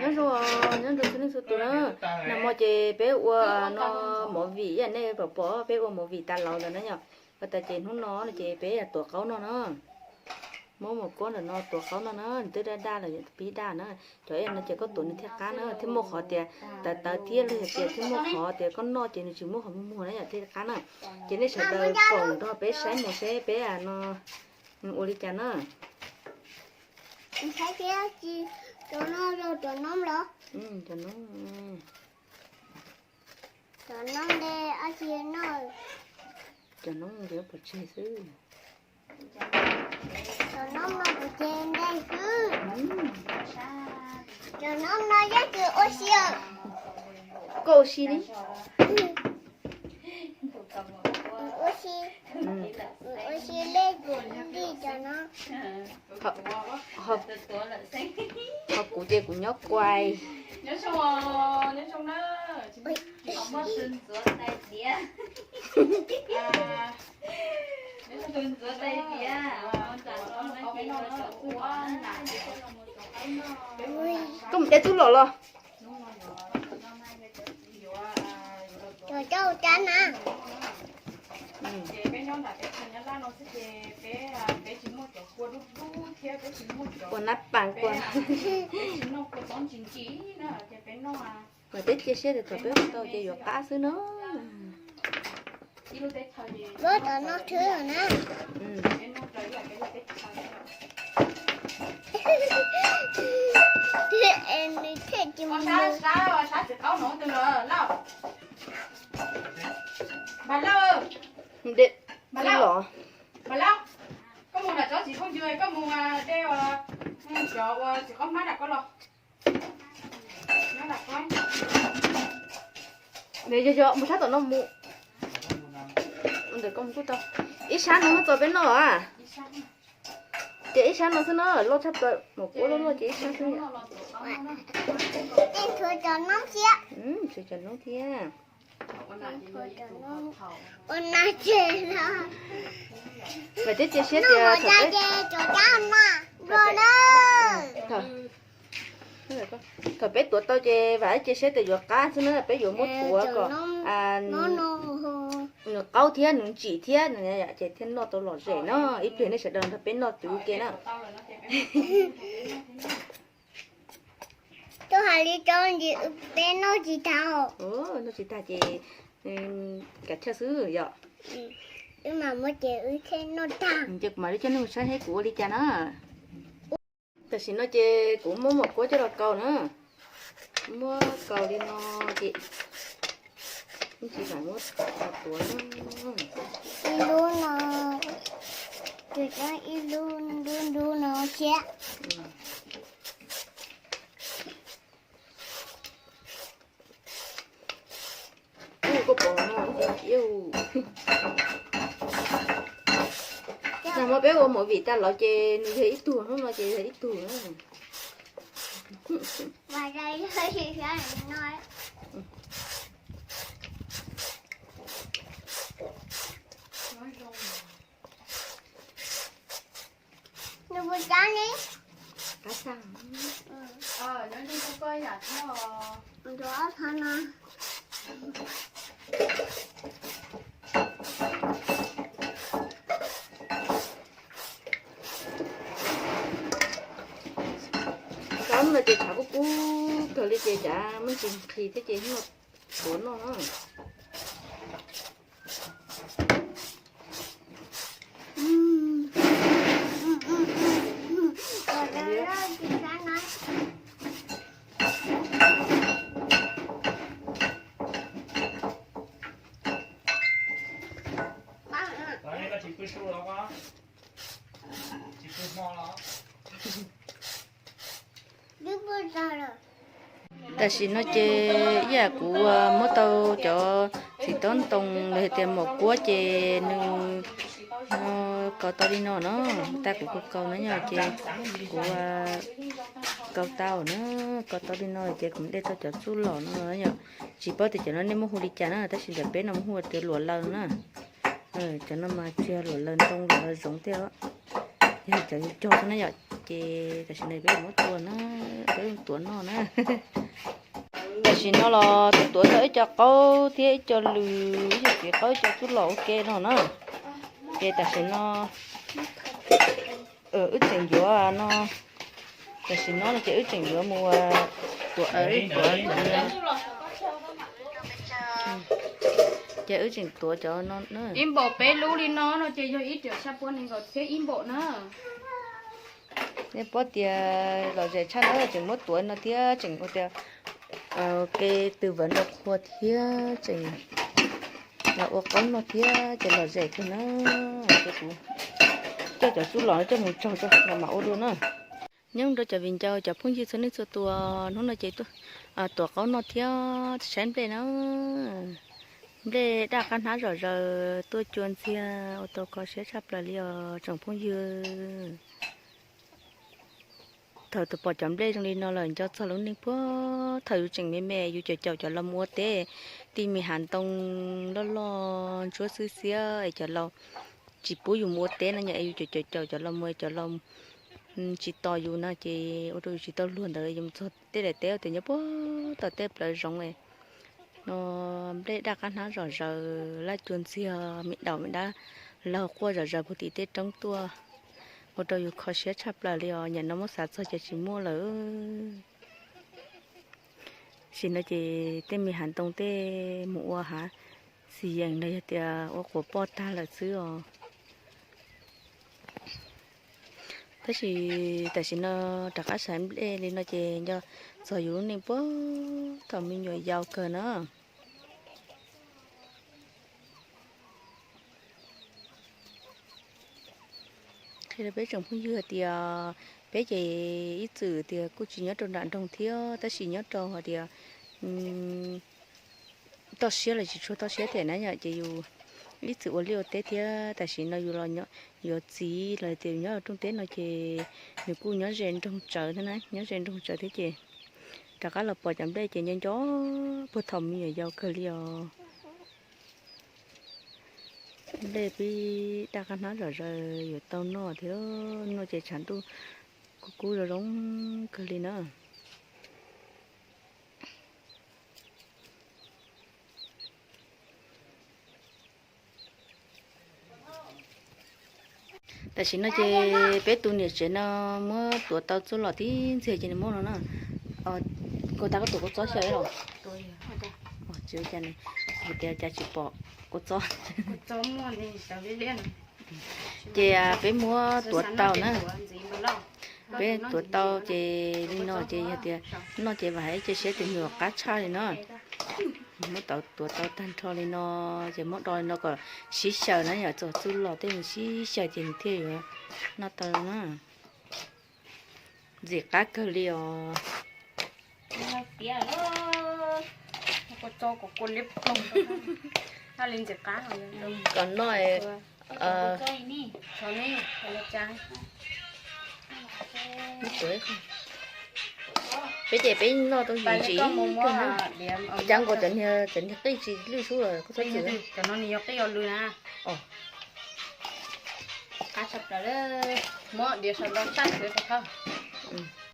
Nyob zoo, nyob zoo txhua leej txhua tus na. Nag hmo ces peb ua no movie, ib yam nej pom pom peb ua movie tas laus lawm na yom. Ua tas ces hnub no no ces peb tuav qaub no na. Muab mos kuab ntawm no tuav qaub no na, nws twb daj daj lawm, pib daj na. Cov ib yam no ces koj tuav nws thiaj qab na, thiaj muaj qhov tias tawv tawv thiab los yog tias thiaj muaj qhov tias koj noj ces nws tsis muaj qhov muag muag na yom, thiaj qab na. Ces nej sawv daws koom nrog peb saib mus seb peb no ua li cas na. Cov no, cov noob los? Cov noob, cov noob nte, cov noob nte pov tseg xwb. Cov noob no pov tseg ntej xwb. Cov noob no yeej tsis ua si. Koj ua si li. Ua si, ua si li cov no. Ho kuv ces kuv nyob kuai. Koj mus de tub los los. Cov cau cab na. Ua nab pas kua. Mas peb cia siab tias thaum peb ua tau ces yuav qab xwb no. Ua cov no thwb na. Thiaj tsis mus. Los, koj mus nram tsob txiv khaub ncaws, koj mus de cov ua txiv qaub hmab nram koj los. Yog yog, mus sab tom no mus. Ntawm koj mus kuj tau. Ib sab no muab txo peb noj a. Ces ib sab no xwb no, loj tshaj plaws, mos kuab loj loj ces ib sab xwb. Tshuav cov noob thiab. Ua na ces no. Mas twb cia siab tias cov cab na. Thaum peb tuav tau ces vam cia siab tias yuav qab xwb na, peb yuav muab tuav kom nws qaub thiab nws ntsim thiab ces thiaj noj tau lom zem no. Ib pliag nej sawv daws nrog peb noj twv ua ke na. Tuaj hais li cov ntsis peb noj tsis tag. Noj tsis tag ces kav chawj xwb yom. Wb mas muab ces wb thiaj noj tag. Ces kuv mam li coj nej mus saib seb kuv ua li cas na. Tam sim no ces kuv muab mos kuab coj los kaus na. Muab kaus li no ces tsis kam muab tuav na. Ib lub no, ib lub ntub ntub no thiab. Koj pom no, nag hmo peb ua movie tas los ces nws yog ib tug, hnub no ces yog ib tug na. Nws puas cab ne? Qab tag. Nws ob thab no. Tau no ces tshav kub kub kawg li ces cav muaj ntsis nqhis thiab ces tuav noj. Tam sim no ces ib yam kuv muab tau cov txiv taub ntoo los hais tias mos kuab ces nws kaus tau li no no, tag kuv kaus kaus na yom, ces kuv kaus tau na, kaus tau li no ces kuv de tau cov txuj lom no yom. Tsis paub tias cov no nej muab hu li cas na, tab sis ntawm peb no muab hu tias luam laws na. Cov no mas tsis yog luam laws ntoo, luam laws zoov thiab, yog cov cog xwb na yom. Ces tam sim no peb muab tua na, peb tuav noj na. Tam sim no los tuav tau ib co qaub thiab ib co lws, ib co txiv qaub, ib co txuj lom ua ke no na. Ces tam sim no wb tseem yuav no, tam sim no no ces wb tseem yuav mus tuav, tuav, ces wb tseem tuav cov no na. Ib npaum peb lub li no no ces yog ib triệu xya pua nees nkaum thiab ib npaum na. Nej paub tias lom zem tshaj na, tseem muab tuav no thiab tseem ua tias ke twv vam nrau qhua thiab tseem los ua qaub noj thiab ces lom zem kawg na. Ces kuv coj cov txuj lom no coj mus tsaug tso los mam ua dua na. Nyob rau cov viv ncaus cov phooj ywg txhua leej txhua tus, hnub no ces tuaj tuav qaub noj thiab saib nplej na. Nplej daj qab hnab zom zaws tuaj cua ntxiag ua tau kho siab tshaj plaws li os tsoom phooj ywg. Thaum tus pom cov nplej zoo li no lawm nco txog lub neej puag thaum yus tseem me me yus caum caum cov los mus ua teb, tij me hav ntoo loj loj ntsuab xwb xiab es cov laus tsis pub yus mus ua teb no yom, es yus caum caum caum cov los mus, cov laus tsis tos yus no ces ua rau yus tsis tau luag ntawd yus mus txog tej daim teb tias nyob puag tom tej plawv zoov no, nplej daj qab hnab zom zaws laj cua ntxiag me daum me dab laug quaj zom zaws puag tim tej roob tuaj, ua rau yus kho siab tshaj plaws li os. Nyam no muab xav txog ces tsis muaj lawm. Sim no ces tej me hav ntoo tej mus ua hav xis yees los yog tias ua quas poj tag lawm xwb os. Tab sis tam sim no rov qab saib nplej li no ces nco txog yus lub neej puag thaum me nyuam yaus kawg na. Qhia rau peb tsoom phooj ywg hais tias peb ces ib txwm tias kuj tsis nyob rau nram nroog thiab tab sis nyob rau hais tias toj siab los tsis tshua toj siab thiab na yom, ces yus ib txwm ua liaj ua teb thiab tam sim no yus los yuav txiv los tias yus nyob rooj teb no ces nws kuj nyob ze nroog tsawv thiab na, nyob ze nroog tsawv thiab ces rov qab los pom cov nplej ces nco nco puag thaum me nyuam yaus kawg li os. Nplej pib daj qab hnab zom zaws yuav tau noj thiab, noj ces tshav ntuj kub kub zoo zoo kawg li na. Tam sim no ces peb tus niam tsev no muab tuav tau txuj lom tib ntxiag ces nws muab no na. Koj tas koj tuav kua txob xyaw los? Tsis ua cas, hais tias cas tsis pom kua txob. Ces peb muab tuav tau na. Peb tuav tau ces li no ces yog tias noj ces vam hais ib ce siab tias nws qab tshaj li no. Muab tau tuav tau tag nrho li no ces muab do li no kom sib xyaw na, yog txog txuj lom tej nws sib xyaw ces nws thiaj yuav noj tau na. Ntxim qab kawg li os. Kom noj peb ces peb noj tau ntsim ntsim kawg na. Cas nkaus cov niag, cov niag qij tsis lwj sub los koj txhob txwm.